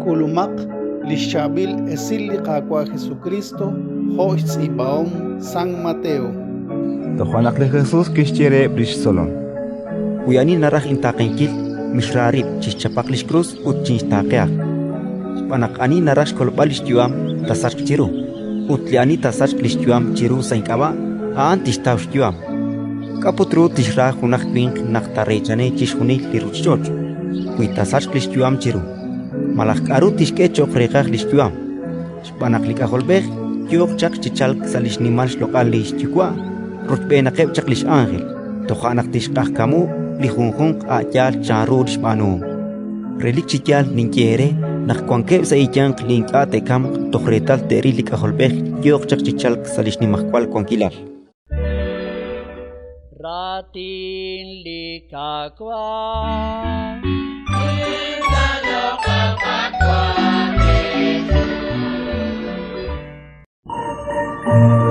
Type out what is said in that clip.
K'ulumaq li xChaab'il Esil li Qaawa' Jesukriist jo' xtz'iib'ahom San Mateo. Toja' naq li Jesus kixye reheb' li xtzolom: Wi ani naraj intaaqenkil, mixra rib', chixchapaq li xkrus ut chinxtaaqehaq. Xb'aan naq ani naraj xkolb'al li xyu'am, taasachq chiru; ut li ani taasachq li xyu'am chiru sa' ink'ab'a', a'an tixtaw xyu'am. K'a' put ru tixra junaq winq naq taareechani chixjunil li ruuchich'och', wi taasachq li xyu'am chiru? Malaj k'aru tixk'e cho'q reeqaj li xyu'am? Xb'aan naq li K'ajolb'ej yooq chaq chi chalk sa' li xnimal xloq'al li xYuwa' rochb'eenaqeb' chaq li x'ánjel, toja' naq tixq'ajkamu li junjunq a' yaal chanru li xb'aanuhom. Relik chi yaal ninye eere naq wankeb' sa' eeyanq li ink'a' te'kamq toj reetal te'ril li K'ajolb'ej yooq chaq chi chalk sa' li xnimajwal wankilal. Raatin li Qaawa'. Thank you.